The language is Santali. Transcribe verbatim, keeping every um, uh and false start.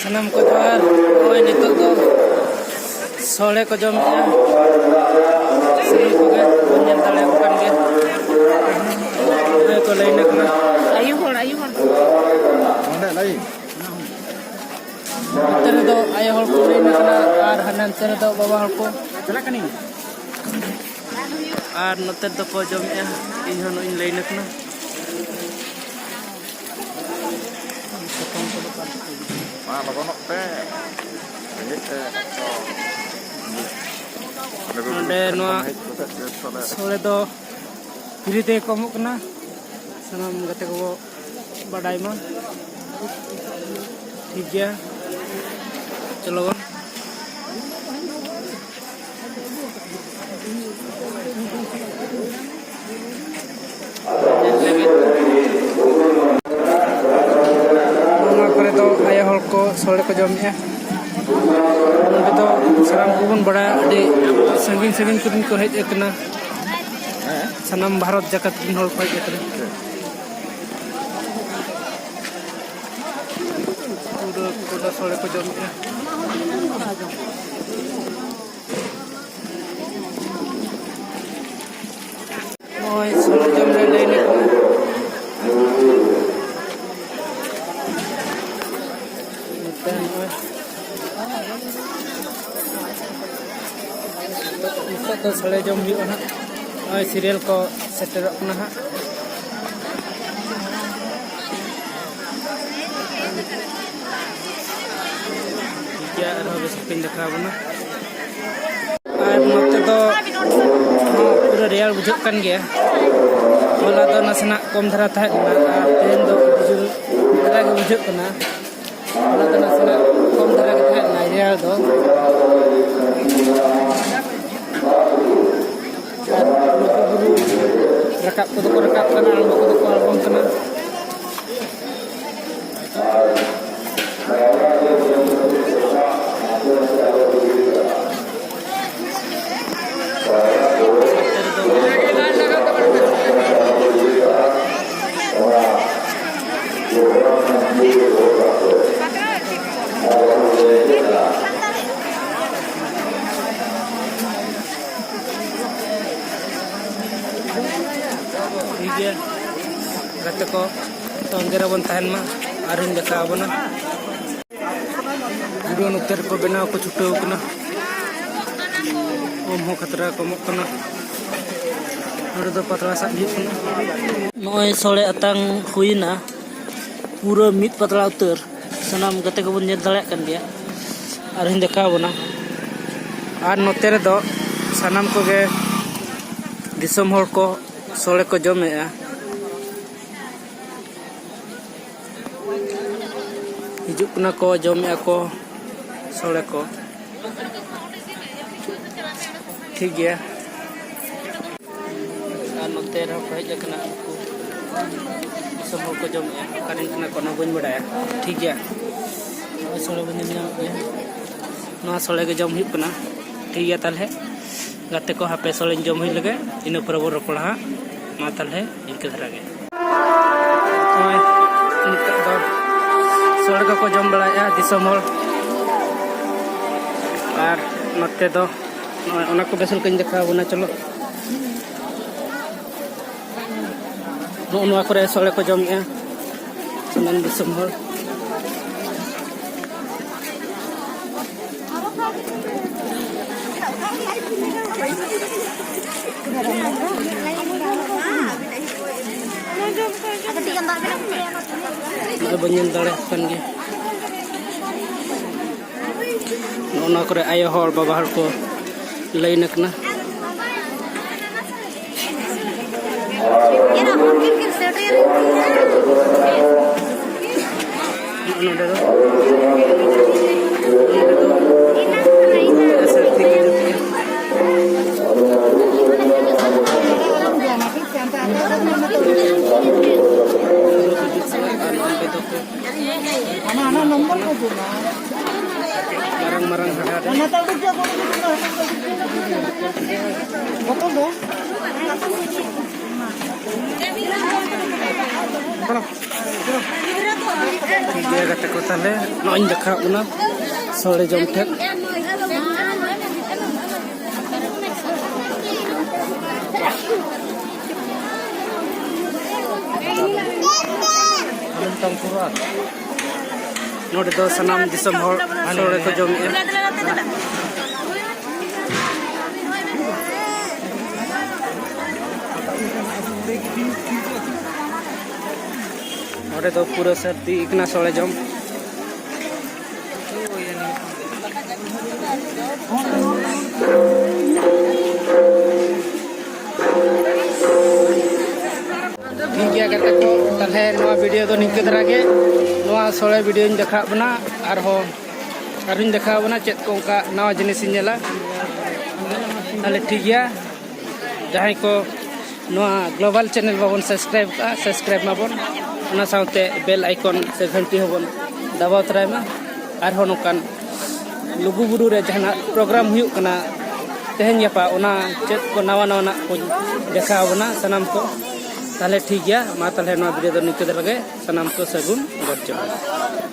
ᱥᱟᱱᱟᱢ ᱠᱚ ᱡᱚᱦᱟᱨ᱾ ᱱᱚᱜᱼᱚᱭ ᱱᱤᱛᱚᱜ ᱫᱚ ᱥᱚᱲᱮ ᱠᱚ ᱡᱚᱢᱮᱜᱼᱟ᱾ ᱥᱟᱱᱟᱢ ᱠᱚᱜᱮ ᱵᱚᱱ ᱧᱮᱞ ᱫᱟᱲᱮᱭᱟᱠᱚ ᱠᱟᱱ ᱜᱮᱭᱟ᱾ ᱱᱚᱜᱼᱚᱭ ᱠᱚ ᱞᱟᱭᱤᱱ ᱟᱠᱟᱱᱟ᱾ ᱟᱭᱳ ᱦᱚᱲ, ᱟᱭᱳ ᱦᱚᱲ᱾ ᱱᱚᱛᱮ ᱨᱮᱫᱚ ᱟᱭᱳ ᱦᱚᱲ ᱠᱚ ᱞᱟᱭᱤᱱ ᱟᱠᱟᱱᱟ ᱟᱨ ᱦᱟᱱᱛᱮ ᱨᱮᱫᱚ ᱵᱟᱵᱟ ᱦᱚᱲ ᱠᱚ᱾ ᱪᱟᱞᱟᱜ ᱠᱟᱹᱱᱟᱹᱧ᱾ ᱟᱨ ᱱᱚᱛᱮ ᱫᱚᱠᱚ ᱡᱚᱢᱮᱜᱼᱟ᱾ ᱤᱧ ᱦᱚᱸ ᱱᱚᱜᱼᱚᱭ ᱤᱧ ᱞᱟᱭᱤᱱ ᱟᱠᱟᱱᱟ᱾ ᱢᱟ ᱞᱚᱜᱚᱱᱚᱜ ᱯᱮ᱾ ᱨᱮᱸᱜᱮᱡ ᱛᱮ ᱚᱠᱛᱚ ᱱᱚᱰᱮ ᱱᱚᱣᱟ ᱦᱮᱡ ᱠᱟᱛᱮ ᱜᱮ ᱛᱟᱦᱞᱮ ᱥᱳᱲᱮ ᱫᱚ ᱯᱷᱨᱤ ᱛᱮᱜᱮ ᱠᱚ ᱮᱢᱚᱜ ᱠᱟᱱᱟ᱾ ᱥᱟᱱᱟᱢ ᱜᱟᱛᱮ ᱠᱚᱵᱚ ᱵᱟᱰᱟᱭ ᱢᱟ᱾ ᱴᱷᱤᱠ ᱜᱮᱭᱟ, ᱪᱚᱞᱚ ᱵᱚᱱ᱾ ᱱᱚᱣᱟ ᱠᱚᱨᱮ ᱫᱚ ᱟᱭᱳ ᱦᱚᱲ ᱠᱚ ᱥᱚᱲᱮ ᱠᱚ ᱡᱚᱢᱮᱜᱼᱟ᱾ ᱱᱚᱰᱮ ᱫᱚ ᱥᱟᱱᱟᱢ ᱠᱚᱵᱚᱱ ᱵᱟᱲᱟᱭᱟ, ᱟᱹᱰᱤ ᱥᱟᱺᱜᱤᱧ ᱥᱟᱺᱜᱤᱧ ᱠᱚᱨᱮᱱ ᱠᱚ ᱦᱮᱡ ᱟᱠᱟᱱᱟ᱾ ᱥᱟᱱᱟᱢ ᱵᱷᱟᱨᱚᱛ ᱡᱟᱠᱟᱛ ᱨᱮᱱ ᱦᱚᱲ ᱠᱚ ᱦᱮᱡ ᱟᱠᱟᱱᱟ᱾ ᱯᱩᱨᱟᱹ ᱠᱚᱸᱰᱷᱟ ᱥᱚᱲᱮ ᱠᱚ ᱡᱚᱢᱮᱜᱼᱟ᱾ ᱱᱚᱜᱼᱚᱭ ᱥᱚᱲᱮ ᱡᱚᱢ ᱞᱮ ᱞᱟᱹᱭ ᱞᱮᱠᱷᱟᱱ ᱱᱚᱛᱮ ᱱᱚᱜᱼᱚᱭ ᱱᱤᱛᱚᱜ ᱫᱚ ᱥᱚᱲᱮ ᱡᱚᱢ ᱦᱩᱭᱩᱜᱼᱟ ᱦᱟᱸᱜ᱾ ᱱᱚᱜᱼᱚᱭ ᱥᱤᱨᱤᱭᱟᱞ ᱠᱚ ᱥᱮᱴᱮᱨᱚᱜ ᱠᱟᱱᱟ ᱦᱟᱸᱜ᱾ ᱴᱷᱤᱠ ᱜᱮᱭᱟ, ᱟᱨᱦᱚᱸ ᱵᱮᱥ ᱠᱟᱛᱮᱧ ᱫᱮᱠᱷᱟᱣ ᱟᱵᱚᱱᱟ᱾ ᱟᱨ ᱱᱚᱛᱮ ᱫᱚ ᱦᱚᱸ ᱯᱩᱨᱟᱹ ᱨᱮᱭᱟᱲ ᱵᱩᱡᱷᱟᱹᱜ ᱠᱟᱱ ᱜᱮᱭᱟ᱾ ᱦᱚᱞᱟ ᱫᱚ ᱱᱟᱥᱮᱱᱟᱜ ᱠᱚᱢ ᱫᱷᱟᱨᱟ ᱛᱟᱦᱮᱸ ᱞᱮᱱᱟ ᱟᱨ ᱛᱮᱦᱮᱧ ᱫᱚ ᱟᱹᱰᱤ ᱡᱳᱨ ᱫᱷᱟᱨᱟ ᱜᱮ ᱵᱩᱡᱷᱟᱹᱜ ᱠᱟᱱᱟ᱾ ᱦᱚᱞᱟ ᱫᱚ ᱱᱟᱥᱮᱱᱟᱜ ᱠᱚᱢ ᱫᱷᱟᱨᱟ ᱜᱮ ᱛᱟᱦᱮᱸ ᱞᱮᱱᱟ ᱨᱮᱭᱟᱲ ᱫᱚ᱾ ᱟᱨ ᱱᱩᱠᱩ ᱵᱩᱨᱩ ᱨᱟᱠᱟᱵ ᱠᱚᱫᱚ ᱠᱚ ᱨᱟᱠᱟᱵ ᱠᱟᱱᱟ, ᱟᱬᱜᱚ ᱠᱚᱫᱚ ᱠᱚ ᱟᱬᱜᱚᱱ ᱠᱟᱱᱟ᱾ ᱨᱮᱵᱚᱱ ᱛᱟᱦᱮᱱ ᱢᱟ᱾ ᱟᱨᱦᱚᱸᱧ ᱫᱮᱠᱷᱟᱣ ᱟᱵᱚᱱᱟ᱾ ᱯᱩᱨᱟᱹ ᱱᱚᱛᱮ ᱨᱮᱠᱚ ᱵᱮᱱᱟᱣ ᱠᱚ ᱪᱷᱩᱴᱟᱹᱣ ᱠᱟᱱᱟ᱾ ᱠᱚᱢ ᱦᱚᱸ ᱠᱷᱟᱛᱨᱟ ᱠᱚᱢᱚᱜ ᱠᱟᱱᱟ᱾ ᱱᱚᱰᱮ ᱫᱚ ᱯᱟᱛᱲᱟ ᱥᱟᱵ ᱦᱩᱭᱩᱜ ᱠᱟᱱᱟ᱾ ᱱᱚᱜᱼᱚᱭ ᱥᱚᱲᱮ ᱟᱛᱟᱝ ᱦᱩᱭᱱᱟ, ᱯᱩᱨᱟᱹ ᱢᱤᱫ ᱯᱟᱛᱲᱟ ᱩᱛᱟᱹᱨ᱾ ᱥᱟᱱᱟᱢ ᱜᱟᱛᱮ ᱠᱚᱵᱚᱱ ᱧᱮᱞ ᱫᱟᱲᱮᱭᱟᱜ ᱠᱟᱱ ᱜᱮᱭᱟ᱾ ᱟᱨᱦᱚᱸᱧ ᱫᱮᱠᱷᱟᱣ ᱟᱵᱚᱱᱟ᱾ ᱟᱨ ᱱᱚᱛᱮ ᱨᱮᱫᱚ ᱥᱟᱱᱟᱢ ᱠᱚᱜᱮ ᱫᱤᱥᱚᱢ ᱦᱚᱲ ᱠᱚ ᱥᱚᱲᱮ ᱠᱚ ᱡᱚᱢᱮᱜᱼᱟ᱾ ᱦᱤᱡᱩᱜ ᱠᱟᱱᱟ ᱠᱚ, ᱡᱚᱢᱮᱜᱼᱟ ᱠᱚ ᱥᱚᱲᱮ ᱠᱚ᱾ ᱴᱷᱤᱠ ᱜᱮᱭᱟ᱾ ᱟᱨ ᱱᱚᱛᱮ ᱨᱮᱦᱚᱸ ᱠᱚ ᱦᱮᱡ ᱟᱠᱟᱱᱟ ᱩᱱᱠᱩ ᱫᱤᱥᱚᱢ ᱦᱚᱲ ᱠᱚ ᱡᱚᱢᱮᱜᱼᱟ᱾ ᱚᱠᱟᱨᱮᱱ ᱠᱟᱱᱟ ᱠᱚ ᱚᱱᱟ ᱵᱟᱹᱧ ᱵᱟᱰᱟᱭᱟ᱾ ᱴᱷᱤᱠ ᱜᱮᱭᱟ, ᱱᱚᱜᱼᱚᱭ ᱥᱚᱲᱮ ᱵᱚᱱ ᱧᱮᱞ ᱧᱟᱢᱮᱫ ᱜᱮᱭᱟ᱾ ᱱᱚᱣᱟ ᱥᱚᱲᱮ ᱜᱮ ᱡᱚᱢ ᱦᱩᱭᱩᱜ ᱠᱟᱱᱟ᱾ ᱴᱷᱤᱠ ᱜᱮᱭᱟ ᱛᱟᱦᱚᱞᱮ ᱜᱟᱛᱮ ᱠᱚ, ᱦᱟᱯᱮ ᱥᱚᱲᱮᱧ ᱡᱚᱢ ᱦᱩᱭ ᱞᱮᱜᱮ, ᱤᱱᱟᱹ ᱯᱚᱨᱮ ᱵᱚᱱ ᱨᱚᱯᱚᱲᱟ ᱦᱟᱸᱜ᱾ ᱢᱟ ᱛᱟᱦᱚᱞᱮ ᱤᱱᱠᱟᱹ ᱫᱷᱟᱨᱟ ᱜᱮ᱾ ᱱᱚᱜᱼᱚᱭ ᱱᱤᱛᱚᱜ ᱫᱚ ᱥᱚᱲᱮ ᱠᱚᱠᱚ ᱡᱚᱢ ᱵᱟᱲᱟᱭᱮᱫᱼᱟ ᱫᱤᱥᱚᱢ ᱦᱚᱲ᱾ ᱟᱨ ᱱᱚᱛᱮ ᱫᱚ ᱱᱚᱜᱼᱚᱭ ᱚᱱᱟ ᱠᱚ ᱵᱮᱥ ᱞᱮᱠᱟᱧ ᱫᱮᱠᱷᱟᱣ ᱟᱵᱚᱱᱟ᱾ ᱪᱚᱞᱚ, ᱱᱚᱜᱼᱚ ᱱᱚᱣᱟ ᱠᱚᱨᱮ ᱥᱚᱲᱮ ᱠᱚ ᱡᱚᱢᱮᱜᱼᱟ ᱥᱟᱱᱟᱢ ᱫᱤᱥᱚᱢ ᱦᱚᱲ᱾ ᱱᱚᱜᱼᱚᱭ ᱵᱚᱱ ᱧᱮᱞ ᱫᱟᱲᱮᱭᱟᱜ ᱠᱟᱱ ᱜᱮᱭᱟ᱾ ᱱᱚᱜᱼᱚ ᱱᱚᱣᱟ ᱠᱚᱨᱮ ᱟᱭᱳ ᱦᱚᱲ, ᱵᱟᱵᱟ ᱦᱚᱲ ᱠᱚ ᱞᱟᱭᱤᱱ ᱟᱠᱟᱱᱟ᱾ ᱱᱚᱜᱼᱚ ᱱᱚᱰᱮ ᱫᱚ, ᱱᱚᱰᱮ ᱫᱚ ᱥᱟᱹᱨᱫᱤ ᱠᱚ ᱡᱩᱛ ᱠᱮᱫᱟ᱾ ᱟᱨ ᱱᱚᱰᱮ ᱫᱚ ᱢᱟᱨᱟᱝ ᱢᱟᱨᱟᱝ ᱦᱟᱰᱟ ᱨᱮ᱾ ᱴᱷᱤᱠ ᱜᱮᱭᱟ ᱜᱟᱛᱮ ᱠᱚ, ᱛᱟᱦᱞᱮ ᱱᱚᱜᱼᱚᱭ ᱤᱧ ᱫᱮᱠᱷᱟᱣ ᱠᱟᱱᱟ ᱥᱚᱲᱮ ᱡᱚᱢ ᱴᱷᱮᱱ᱾ ᱱᱚᱰᱮ ᱫᱚ ᱥᱟᱱᱟᱢ ᱫᱤᱥᱚᱢ ᱦᱚᱲ ᱥᱚᱲᱮ ᱠᱚ ᱡᱚᱢᱮᱜᱼᱟ᱾ ᱱᱚᱰᱮ ᱫᱚ ᱯᱩᱨᱟᱹ ᱥᱟᱹᱨᱫᱤ ᱠᱟᱱᱟ ᱥᱚᱲᱮ ᱡᱚᱢ᱾ ᱴᱷᱤᱠ ᱜᱮᱭᱟ ᱜᱟᱛᱮ ᱠᱚ, ᱛᱟᱦᱞᱮ ᱱᱚᱣᱟ ᱵᱷᱤᱰᱤᱭᱳ ᱫᱚ ᱱᱤᱝᱠᱟᱹ ᱫᱷᱟᱨᱟ ᱜᱮ᱾ ᱱᱚᱣᱟ ᱥᱚᱲᱮ ᱵᱷᱤᱰᱤᱭᱳᱧ ᱫᱮᱠᱷᱟᱣ ᱵᱚᱱᱟ, ᱟᱨᱦᱚᱸ ᱟᱨᱦᱚᱸᱧ ᱫᱮᱠᱷᱟᱣ ᱵᱚᱱᱟ ᱪᱮᱫ ᱠᱚ ᱚᱱᱠᱟ ᱱᱟᱣᱟ ᱡᱤᱱᱤᱥᱤᱧ ᱧᱮᱞᱟ᱾ ᱛᱟᱦᱞᱮ ᱴᱷᱤᱠ ᱜᱮᱭᱟ, ᱡᱟᱦᱟᱸᱭ ᱠᱚ ᱱᱚᱣᱟ ᱜᱞᱳᱵᱟᱞ ᱪᱮᱱᱮᱞ ᱵᱟᱵᱚᱱ ᱥᱟᱵᱥᱠᱨᱟᱭᱤᱵ ᱠᱟᱜᱼᱟ, ᱥᱟᱵᱥᱠᱨᱟᱭᱤᱵ ᱢᱟᱵᱚᱱ, ᱚᱱᱟ ᱥᱟᱶᱛᱮ ᱵᱮᱞ ᱟᱭᱠᱚᱱ ᱥᱮ ᱜᱷᱟᱱᱴᱤ ᱦᱚᱸᱵᱚᱱ ᱫᱟᱵᱟᱣ ᱛᱚᱨᱟᱭ ᱢᱟ᱾ ᱟᱨᱦᱚᱸ ᱱᱚᱝᱠᱟᱱ ᱞᱩᱜᱩᱵᱩᱨᱩ ᱨᱮ ᱡᱟᱦᱟᱱᱟᱜ ᱯᱨᱳᱜᱨᱟᱢ ᱦᱩᱭᱩᱜ ᱠᱟᱱᱟ ᱛᱮᱦᱮᱧ ᱜᱟᱯᱟ, ᱚᱱᱟ ᱪᱮᱫ ᱠᱚ ᱱᱟᱣᱟ ᱱᱟᱣᱟᱱᱟᱜ ᱠᱚᱧ ᱫᱮᱠᱷᱟᱣ ᱟᱵᱚᱱᱟ ᱥᱟᱱᱟᱢ ᱠᱚ᱾ ᱛᱟᱦᱞᱮ ᱴᱷᱤᱠ ᱜᱮᱭᱟ, ᱢᱟ ᱛᱟᱦᱞᱮ ᱱᱚᱣᱟ ᱵᱷᱤᱰᱤᱭᱳ ᱫᱚ ᱱᱤᱝᱠᱟᱹ ᱫᱷᱟᱨᱟ ᱜᱮ᱾ ᱥᱟᱱᱟᱢ ᱠᱚ ᱥᱟᱹᱜᱩᱱ ᱜᱚᱰ ᱡᱚᱦᱟᱨ᱾